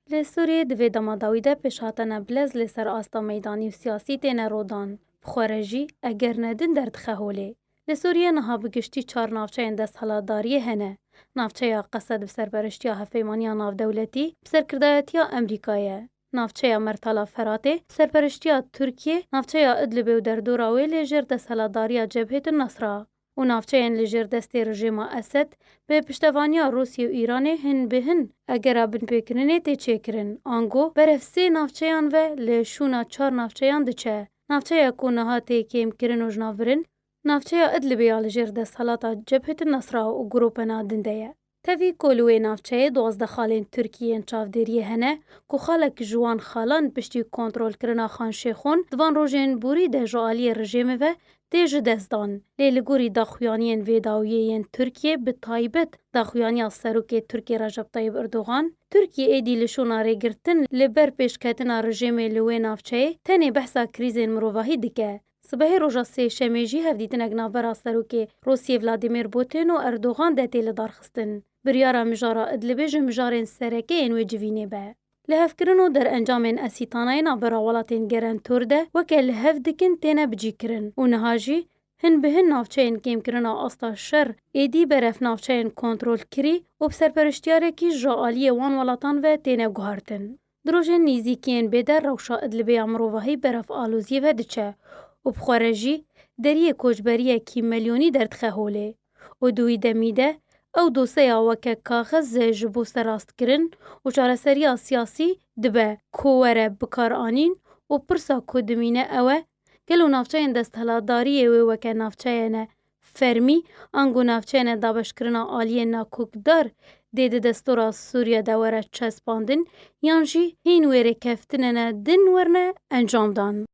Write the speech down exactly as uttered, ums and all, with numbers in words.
Li Sûriyê di vê dema dawî de pêşhatene bilez li ser asta meydanî û siyasî têne rodan. Bi xwe re jî eger ne din derdixe holê. Li Sûriyê niha bi giştî çar navçeyên desthilatdariyê hene. Navçeya Qesed bi serperiştiya Hevpeymaniya Navdewletî bi serkirdayetiya Amerîkayê ye. Navçeya Mertala Feratê bi serperiştiya Tirkiyê, navçeya Idlibê û derdora wê lê jêr desthilatdariya Cebhêt Nasra û navçeyên li jêr destê rejîma Esed bi piştevaniya Rûsya û Îranê hin bi hin egera binpêkirinê tê çêkirin. Ango berev sê navçeyan ve li şûna çar navçeyan diçe. Navçeya ku niha tê kêmkirin û jinavbirin, navçeya Idlibê ya li jêr desthilata Cebhêt Nasra û grûpena din de ye. Tevî ku li wê navçeyê duwazdeh xalên Tirkî yên çavdêriyê hene, ku xalek ji wan xalan piştî kontrolkirina Xan Şêxon di van rojên borî de ji aliyê rejêmê ve tê ji dest dan. Lê li gorî daxuyaniyên vê dawiyê yên Tirkiyê, bi taybet daxuyaniya serokê Tirkiyê Recep Tayyip Erdogan, Tirkiye êdî li şûna rêgirtin li ber pêşketina rejêmê li wê navçeyê tenê behsa krîzên mirovahî dike. Sibehê roja sêşemê jî hevdîtinek navbera serokê Rûsiyê Vladimir Putin û Erdogan de tê lidarxistin. Biryara mijara Idlibê ji mijarên sereke yên wê civînê be. Lihevkirin û derencamên Esîtanayê navbera welatên gerentor de weke li hev dikin têne bicîkirin û niha jî hin bi hin navçeyên kêmkirina asta şer êdî berev navçeyên kontrolkirî û bi serperiştiyarekî ji aliyê wan welatan ve têne guhartin. Di rojên nêzîkî yên bê de rewşa Idlibê ya mirovahî berev aloziyê ve diçe û bi xwe re jî deriyê koçberiyekî milyonî derdixe holê û di wî demî de ew doseya weke kaxez ji bo serrastkirin û çareseriya siyasî dibe ku were bikaranîn û pirsa ku dimîne ew e, gelo navçeyên desthilatdariyê wê weke navçeyene fermî, ango navçeyene dabeşkirina aliyên nakokdar dê di destûra Sûriye de were çespandin, yan jî hîn wê rêkeftinene din werine encamdan.